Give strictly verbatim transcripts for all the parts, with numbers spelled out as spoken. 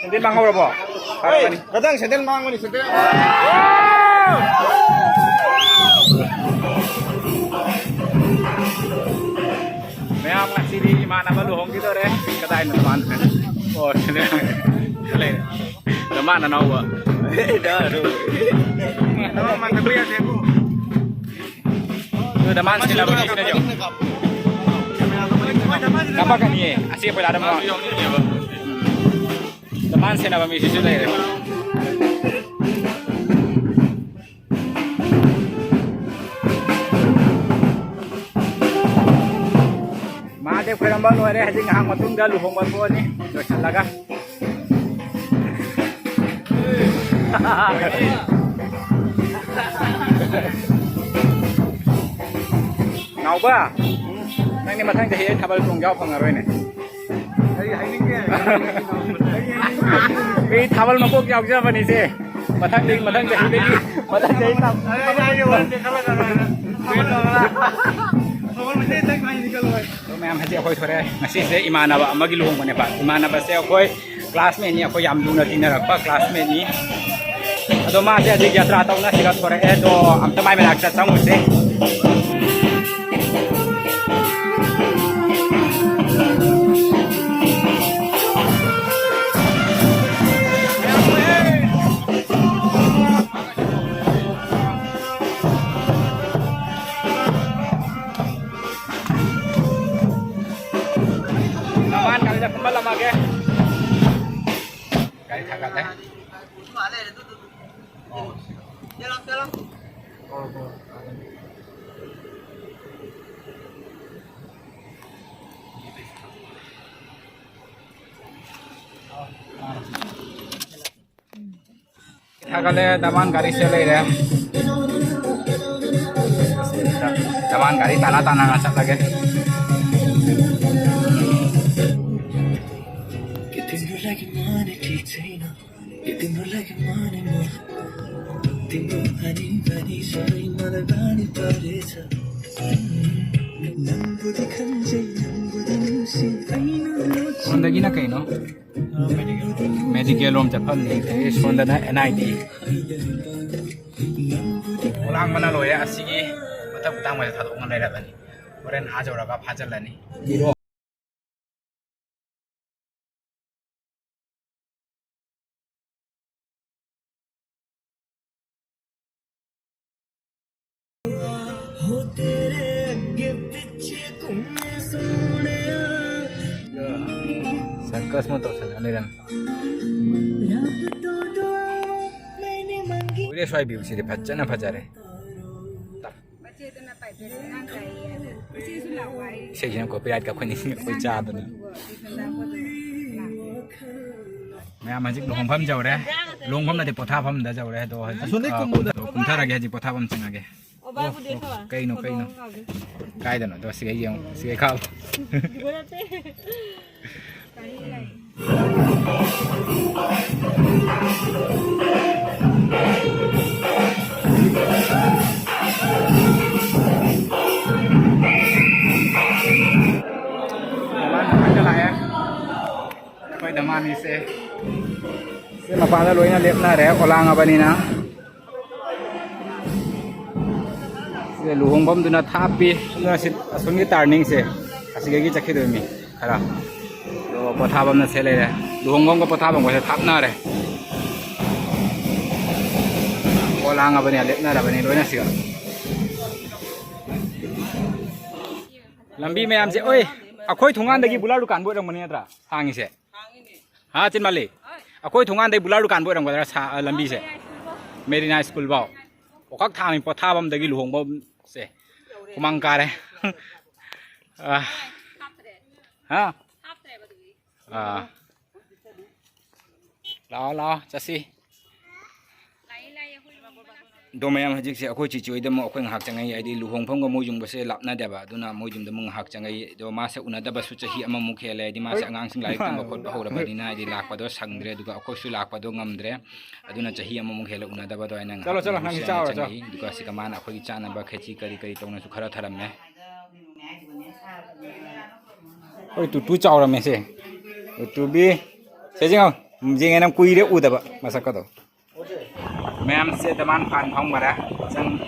Sandal ꯃꯥꯡꯍꯧꯔꯕꯣ? ꯐꯔꯝꯒꯅꯤ꯫ ꯉꯥꯛꯇꯪ sandal ꯃꯥꯡꯕꯅꯤ, sandal. ꯃꯌꯥꯝ, ꯉꯁꯤꯗꯤ ꯏꯃꯥꯟꯅꯕ ꯂꯨꯍꯣꯡꯈꯤꯗꯣꯔꯦ꯫ ꯀꯗꯥꯏꯅꯣ ꯃꯥꯅ? ꯑꯣ, ꯁꯤꯗ ꯂꯩꯔꯦ꯫ ꯑꯗ ꯃꯥꯅ ꯑꯅꯧꯕ꯫ ꯑꯗꯨꯗ ꯃꯥꯅ ꯁꯤꯟꯅꯕ ꯃꯤꯁꯤꯅ ꯌꯦꯡꯉꯨ꯫ ꯀꯥꯄꯛꯀꯅꯤꯌꯦ꯫ ꯑꯁꯤ ꯑꯩꯈꯣꯏ ꯂꯥꯗ ꯑꯃ꯫ ꯑꯗ ꯃꯥꯅ ꯁꯤꯟꯅꯕ ꯃꯤꯁꯤꯁꯨ ꯂꯩꯔꯦ꯫ ꯃꯍꯥꯗꯦꯕ ꯈꯣꯏꯔꯝꯕ ꯂꯣꯏꯔꯦ꯫ ꯍꯧꯖꯤꯛ ꯉꯥꯏꯍꯥꯛ ꯃꯇꯨꯡꯗ ꯂꯨꯍꯣꯡꯕ ꯊꯣꯛꯑꯅꯤ ꯂꯣꯏꯁꯤꯜꯂꯒ꯫ ꯅꯥꯎꯕ, ꯅꯪꯗꯤ ꯃꯊꯪ ꯆꯍꯤ ꯑꯩ ꯊꯥꯕꯜ ꯆꯣꯡ ꯌꯥꯎ ꯐꯪꯉꯔꯣꯏꯅꯦ꯫ ꯑꯩ ꯍꯥꯏꯅꯤꯡꯗꯦ꯫ ꯑꯩ ꯊꯥꯕꯜ ꯃꯀꯣꯛ ꯌꯥꯎꯖꯕꯅꯤꯁꯦ꯫ ꯃꯊꯪꯗꯒꯤ, ꯃꯊꯪ ꯆꯍꯤꯗꯒꯤ, ꯃꯊꯪ ꯆꯍꯤ ꯇꯝ-, ꯑꯩ, ꯑꯩ, ꯑꯩ ꯋꯥꯔꯤꯁꯦ ꯈꯜꯂꯒ ꯂꯣꯏꯔꯦ꯫ ꯊꯥꯕꯜ ꯃꯇꯦꯛ ꯇꯦꯛ ꯍꯥꯏꯅꯤ ꯈꯜꯂꯣꯏ꯫ ꯑꯗꯣ ꯃꯌꯥꯝ, ꯍꯧꯖꯤꯛ ꯑꯩꯈꯣꯏ ꯊꯣꯔꯛꯑꯦ꯫ ꯉꯁꯤꯁꯦ ꯏꯃꯥꯟꯅꯕ ꯑꯃꯒꯤ ꯂꯨꯍꯣꯡꯕꯅꯦꯕ꯫ ꯏꯃꯥꯟꯅꯕꯁꯦ ꯑꯩꯈꯣꯏ classmateꯅꯤ, ꯑꯩꯈꯣꯏ ꯌꯥꯝ ꯂꯨꯅ ꯇꯤꯟꯅꯔꯛꯄ classmateꯅꯤ꯫ ꯑꯗꯣ ꯃꯥꯁꯦ ꯍꯧꯖꯤꯛ ꯖꯇ꯭ꯔꯥ ꯇꯧꯅ ꯁꯤꯗ ꯊꯣꯔꯛꯑꯦ꯫ ꯑꯗꯣ ꯑꯝꯇ ꯃꯥꯏ ꯃꯅꯥꯛꯇ ꯆꯪꯉꯨꯁꯦ꯫ ꯅꯃꯥꯟ ꯒꯥꯔꯤꯗ ꯐꯝꯍꯜꯂꯝꯃꯒꯦ꯫ ꯒꯥꯔꯤ ꯊꯥꯒꯠꯂꯦ꯫ ꯊꯥꯒꯠꯂꯦ, ꯗꯃꯥꯟ ꯒꯥꯔꯤꯁꯦ ꯂꯩꯔꯦ꯫ ꯗꯃꯥꯟ ꯒꯥꯔꯤ ꯇꯥꯅ ꯇꯥꯅ ꯆꯠꯂꯒꯦ꯫ ꯁꯣꯝꯗꯒꯤꯅ ꯀꯩꯅꯣ? ꯃꯦꯗꯤꯀꯦꯜ ꯔꯣꯝ ꯆꯠꯐꯝꯅꯤ꯫ ꯑꯗꯒꯤ ꯁꯣꯝꯗꯅ ꯑꯦꯟ ꯑꯥꯏ ꯇꯤ꯫ ꯂꯥꯡꯕꯅ ꯂꯣꯏꯔꯦ꯫ ꯑꯁꯤꯒꯤ ꯃꯊꯪ ꯃꯇꯥꯡ ꯑꯣꯏꯅ ꯊꯥꯗꯣꯛꯅ ꯂꯩꯔꯕꯅꯤ꯫ ꯍꯣꯔꯦꯟ ꯑꯥ ꯌꯧꯔꯒ ꯐꯥꯖꯤꯜꯂꯅꯤ꯫ ꯁꯔꯀꯁ ꯑꯃ ꯇꯧꯁꯜꯂ ꯂꯩꯔꯝꯃꯦ꯫ ꯀꯨꯏꯔꯦ ꯁ꯭ꯋꯥꯏ ꯚ꯭ꯌꯨꯁꯤꯗꯤ ꯐꯖꯅ ꯐꯖꯔꯦ꯫ ꯃꯆꯦꯗꯨꯅ ꯄꯥꯏꯕꯦꯠꯁꯦ ꯑꯉꯥꯡ ꯆꯥꯏꯌꯦ꯫ ꯏꯆꯦꯁꯨ ꯂꯥꯛꯑꯣ ꯍꯥꯏ꯫ ꯏꯁꯩꯁꯤꯅ ꯀꯣꯄꯤꯔꯥꯏꯠ ꯀꯛꯄꯅꯤ, ꯑꯩꯈꯣꯏ ꯆꯥꯗꯅ꯫ ꯃꯌꯥꯝ ꯍꯧꯖꯤꯛ ꯂꯨꯍꯣꯡꯐꯝ ꯌꯧꯔꯦ꯫ ꯂꯨꯍꯣꯡꯐꯝ ꯅꯠꯇꯦ, ꯄꯣꯊꯥꯐꯝꯗ ꯌꯧꯔꯦ꯫ ꯑꯗꯣ ꯍꯧꯖꯤꯛ, ꯑꯁꯣꯝꯗꯩ ꯑ, ꯀꯨꯝꯃꯨꯗ꯫ ꯀꯨꯝꯊꯔꯒꯦ, ꯍꯧꯖꯤꯛ ꯄꯣꯊꯥꯐꯝ ꯆꯪꯉꯒꯦ꯫ ꯑꯣ, ꯑꯣ, ꯀꯩꯅꯣ, ꯀꯩꯅꯣ? ꯀꯥꯏꯗꯅꯣ? ꯑꯗꯣ ꯁꯤꯒ ꯌꯦꯡꯉꯣ, ꯁꯤꯒ ꯈꯥꯛꯑꯣ꯫ ꯑꯩꯈꯣꯏ ꯗꯃꯥꯅꯤꯁꯦ ꯁꯤ ꯃꯄꯥꯟꯗ ꯂꯣꯏꯅ ꯂꯦꯞꯅꯔꯦ, ꯑꯣꯂꯥꯡꯉꯕꯅꯤꯅ꯫ ꯁꯤꯗ ꯂꯨꯍꯣꯡꯐꯝꯗꯨꯅ ꯊꯥꯞꯄꯤ꯫ ꯑꯗꯨꯅ ꯁꯤ ꯑꯁꯣꯝꯒꯤ ꯇꯥꯔꯅꯤꯡꯁꯦ ꯑꯁꯤꯗꯒꯤ ꯆꯠꯈꯤꯗꯣꯏꯅꯤ ꯈꯔ꯫ ꯑꯗꯣ ꯄꯣꯊꯥꯐꯝꯅ ꯁꯤ ꯂꯩꯔꯦ꯫ ꯂꯨꯍꯣꯡꯐꯝꯒ ꯄꯣꯊꯥꯐꯝꯒꯁꯦ ꯊꯥꯞꯅꯔꯦ꯫ ꯄꯣꯠ ꯂꯥꯡꯉꯕꯅꯤ, ꯂꯦꯞꯅꯔꯕꯅꯤ ꯂꯣꯏꯅ ꯁꯤꯒ꯫ ꯂꯝꯕꯤ ꯃꯌꯥꯝꯁꯦ, ꯑꯣꯏ, ꯑꯩꯈꯣꯏ ꯊꯣꯡꯒꯥꯟꯗꯒꯤ ꯕꯨꯂꯥ ꯗꯨꯀꯥꯟꯕꯨ ꯑꯣꯏꯔꯝꯒꯅꯤ ꯅꯠꯇ꯭ꯔꯥ ꯍꯥꯡꯉꯤꯁꯦ? ꯍꯥ, ꯆꯤꯟꯃꯜꯂꯤ? ꯑꯩꯈꯣꯏ ꯊꯣꯡꯒꯥꯟꯗꯩ ꯕꯨꯂꯥꯔ ꯗꯨꯀꯥꯟꯕꯨ ꯑꯣꯏꯔꯝꯒꯗ꯭ꯔꯥ ꯁꯥ-, ꯑ, ꯂꯝꯕꯤꯁꯦ? ꯃꯦꯔꯤꯅꯥ ꯁ꯭ꯀꯨꯜꯐꯥꯎ꯫ ꯑꯣꯈꯥꯛ ꯊꯥꯡꯉꯤ ꯄꯣꯊꯥꯐꯝꯗꯒꯤ ꯂꯨꯍꯣꯡꯐꯝꯁꯦ꯫ ꯍꯨꯃꯥꯡ ꯀꯥꯔꯦ꯫ ꯑ, ꯍꯥ? ꯑ꯫ ꯂꯥꯛꯑꯣ, ꯂꯥꯛꯑꯣ, ꯆꯠꯁꯤ꯫ ꯑꯗꯣ ꯃꯌꯥꯝ, ꯍꯧꯖꯤꯛꯁꯦ ꯑꯩꯈꯣꯏ ꯆꯤꯆꯦ ꯍꯣꯏꯗ ꯑꯃꯨꯛ ꯑꯩꯈꯣꯏ ꯉꯥꯏꯍꯥꯛ ꯆꯪꯉꯛꯏ꯫ ꯍꯥꯏꯗꯤ ꯂꯨꯍꯣꯡꯐꯝꯒ ꯃꯣꯏ ꯌꯨꯝꯒꯁꯦ ꯂꯥꯞꯅꯗꯦꯕ, ꯑꯗꯨꯅ ꯃꯣꯏ ꯌꯨꯝꯗ ꯑꯃꯨꯛ ꯉꯥꯏꯍꯥꯛ ꯆꯪꯉꯛꯏ꯫ ꯑꯗꯣ ꯃꯥꯁꯦ ꯎꯅꯗꯕꯁꯨ ꯆꯍꯤ ꯑꯃꯃꯨꯛ ꯍꯦꯜꯂꯦ꯫ ꯍꯥꯏꯗꯤ ꯃꯥꯁꯦ ꯑꯉꯥꯡꯁꯤꯡ ꯂꯥꯏꯔꯤꯛ ꯇꯝꯕ ꯈꯣꯠꯄ ꯍꯧꯔꯕꯅꯤꯅ, ꯍꯥꯏꯗꯤ ꯂꯥꯛꯄꯗꯣ ꯁꯪꯗ꯭ꯔꯦ, ꯑꯗꯨꯒ ꯑꯩꯈꯣꯏꯁꯨ ꯂꯥꯛꯄꯗꯣ ꯉꯝꯗ꯭ꯔꯦ꯫ ꯑꯗꯨꯅ ꯆꯍꯤ ꯑꯃꯃꯨꯛ ꯍꯦꯜꯂꯦ ꯎꯅꯗꯕꯗꯣ꯫ ꯑꯩꯅ ꯆꯠꯂꯣ, ꯉꯥꯏꯍꯥꯛ ꯆꯠꯂꯣ, ꯅꯪꯁꯨ ꯉꯁꯤ ꯆꯥꯔꯨꯔꯣ, ꯆꯪꯉꯛꯏ꯫ ꯆꯠꯂꯣ꯫ ꯑꯗꯨꯒ ꯁꯤꯒ ꯃꯥꯅ ꯑꯩꯈꯣꯏꯒꯤ ꯆꯥꯅꯕ ꯈꯦꯆꯤ ꯀꯔꯤ ꯀꯔꯤ ꯇꯧꯅꯁꯨ ꯈꯔ ꯊꯔꯝꯃꯦ꯫ ꯍꯣꯏ, ꯇꯨꯇꯨ ꯆꯥꯎꯔꯝꯃꯦꯁꯦ꯫ ꯎꯇꯨꯕꯤ꯫ ꯁꯦ ꯌꯦꯡꯉꯣ꯫ ꯌꯦꯡꯉꯦ, ꯅꯪ ꯀꯨꯏꯔꯦ ꯎꯗꯕ ꯃꯁꯛꯀꯗꯣ꯫ ꯃꯌꯥꯝꯁꯦ ꯗꯃꯥꯟ ꯐꯥꯟ ꯐꯝꯈꯔꯦ꯫ ꯆꯪ-,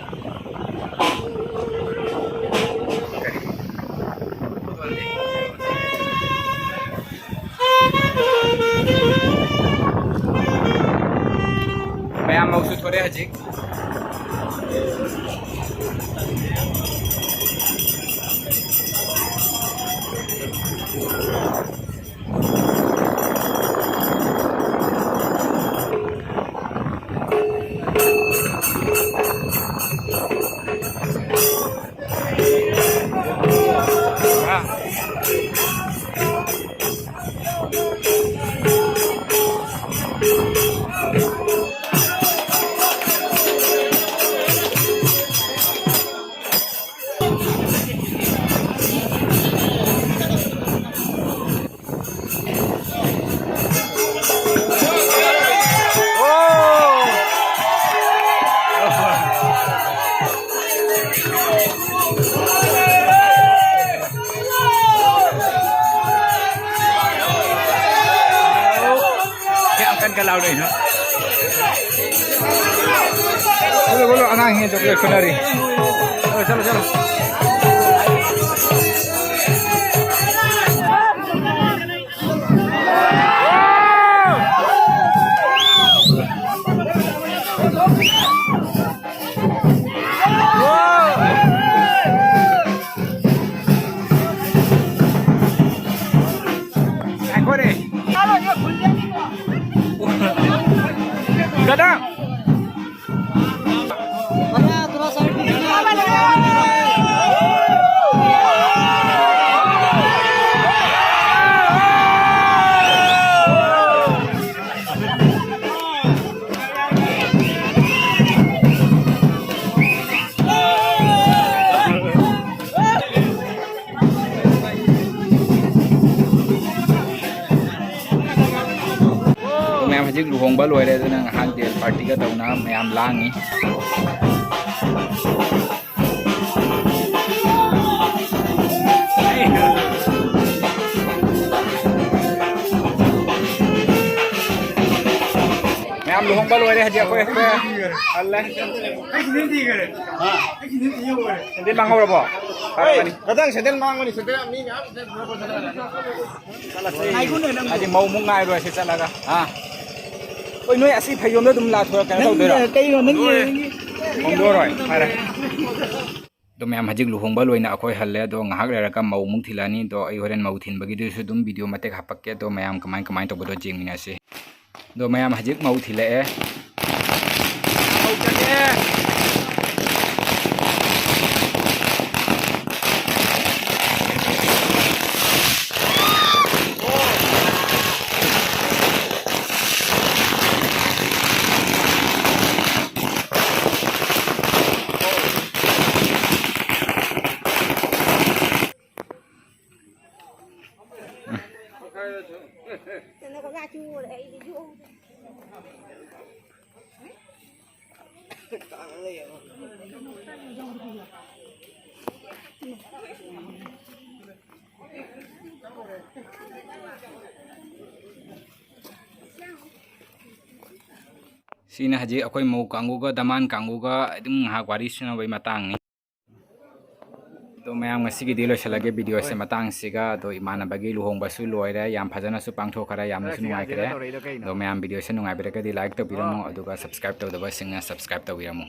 ꯃꯌꯥꯝ ꯃꯧꯁꯨ ꯊꯣꯔꯛꯑꯦ ꯍꯧꯖꯤꯛ꯫ ꯀꯌꯥꯝ ꯀꯟ ꯀꯟ ꯂꯥꯎꯔꯤꯅꯣ? ꯆꯠꯂꯣ, ꯆꯠꯂꯣ, ꯑꯉꯥꯡꯁꯤꯡ ꯆꯣꯀ꯭ꯂꯦꯠ ꯈꯨꯟꯅꯔꯤ꯫ ꯆꯠꯂꯣ, ꯆꯠꯂꯣ, ꯆꯠꯂꯣ꯫ ꯉꯥꯏꯈꯣꯅꯦ꯫ ꯒꯗꯥ! ꯃꯌꯥꯝ ꯍꯧꯖꯤꯛ ꯂꯨꯍꯣꯡꯕ ꯂꯣꯏꯔꯦ, ꯑꯗꯨꯅ ꯉꯥꯏꯍꯥꯛ ꯗꯦꯜ ꯄꯥꯔꯇꯤꯒ ꯇꯧꯅ ꯃꯌꯥꯝ ꯂꯥꯡꯉꯤ꯫ ꯊꯣꯡꯕ ꯂꯣꯏꯔꯦ ꯍꯧꯖꯤꯛ ꯑꯩꯈꯣꯏ꯫ ꯍꯜꯂꯦ꯫ ꯁꯦꯟꯗꯦꯜ ꯃꯥꯡꯍꯧꯔꯕꯣ? ꯐꯔꯕꯅꯤ꯫ ꯉꯥꯛꯇꯪ ꯁꯦꯟꯗꯦꯜ ꯃꯥꯡꯕꯅꯤ, ꯁꯦꯟꯗꯦꯜ ꯃꯤ ꯃꯌꯥꯝ ꯍꯧꯖꯤꯛ ꯃꯧꯃꯨꯛ ꯉꯥꯏꯔꯣꯏꯁꯦ ꯆꯠꯂꯒ꯫ ꯑꯥ꯫ ꯍꯣꯏ, ꯅꯣꯏ ꯑꯁꯤ ꯐꯩꯖꯣꯝꯗ ꯑꯗꯨꯝ ꯂꯥꯊꯣꯔꯛ-, ꯀꯩꯅꯣ ꯇꯧꯗꯣꯏꯔꯣ? ꯀꯩꯅꯣ ꯅꯪ ꯌꯦꯡꯉꯤ? ꯍꯣꯡꯗꯣꯛꯑꯔꯣꯏ꯫ ꯐꯔꯦ꯫ ꯑꯗꯣ ꯃꯌꯥꯝ, ꯍꯧꯖꯤꯛ ꯂꯨꯍꯣꯡꯕ ꯂꯣꯏꯅ ꯑꯩꯈꯣꯏ ꯍꯜꯂꯦ꯫ ꯑꯗꯣ ꯉꯥꯏꯍꯥꯛ ꯂꯩꯔꯒ ꯃꯧ ꯑꯃꯨꯛ ꯊꯤꯜꯂꯛꯑꯅꯤ꯫ ꯑꯗꯣ ꯑꯩ ꯍꯣꯔꯦꯟ ꯃꯧ ꯊꯤꯟꯕꯒꯤꯗꯨꯁꯨ ꯑꯗꯨꯝ ꯚꯤꯗꯤꯑꯣ ꯃꯇꯦꯛ ꯍꯥꯞꯄꯛꯀꯦ꯫ ꯑꯗꯣ ꯃꯌꯥꯝ ꯀꯃꯥꯏ ꯀꯃꯥꯏꯅ ꯇꯧꯕꯗꯣ ꯌꯦꯡꯃꯤꯟꯅꯁꯤ꯫ ꯑꯗꯣ ꯃꯌꯥꯝ, ꯍꯧꯖꯤꯛ ꯃꯧ ꯊꯤꯜꯂꯛꯑꯦ꯫ ꯃꯧ ꯆꯠꯂꯦ꯫ ꯁꯤꯅ ꯍꯧꯖꯤꯛ ꯑꯩꯈꯣꯏ ꯃꯧ ꯀꯥꯡꯕꯨꯒ ꯗꯃꯥꯟ ꯀꯥꯡꯕꯨꯒ ꯑꯗꯨꯝ ꯉꯥꯏꯍꯥꯛ ꯋꯥꯔꯤ ꯁꯥꯟꯅꯕꯩ ꯃꯇꯥꯡꯅꯤ꯫ ꯑꯗꯣ ꯃꯌꯥꯝ, ꯉꯁꯤꯒꯤꯗꯤ ꯂꯣꯏꯁꯤꯜꯂꯒꯦ ꯚꯤꯗꯤꯑꯣꯁꯦ ꯃꯇꯥꯡꯁꯤꯒ꯫ ꯑꯗꯣ ꯏꯃꯥꯟꯅꯕꯒꯤ ꯂꯨꯍꯣꯡꯕꯁꯨ ꯂꯣꯏꯔꯦ, ꯌꯥꯝ ꯐꯖꯅꯁꯨ ꯄꯥꯡꯊꯣꯛꯈ꯭ꯔꯦ, ꯌꯥꯝꯅꯁꯨ ꯅꯨꯡꯉꯥꯏꯈ꯭ꯔꯦ꯫ ꯑꯗꯣ ꯃꯌꯥꯝ, ꯚꯤꯗꯤꯑꯣꯁꯦ ꯅꯨꯡꯉꯥꯏꯕꯤꯔꯒꯗꯤ ꯂꯥꯏꯛ ꯇꯧꯕꯤꯔꯝꯃꯣ, ꯑꯗꯨꯒ ꯁꯕꯁꯀ꯭ꯔꯥꯏꯕ ꯇꯧꯗꯕꯁꯤꯡꯅ ꯁꯕꯁꯀ꯭ꯔꯥꯏꯕ ꯇꯧꯕꯤꯔꯝꯃꯣ꯫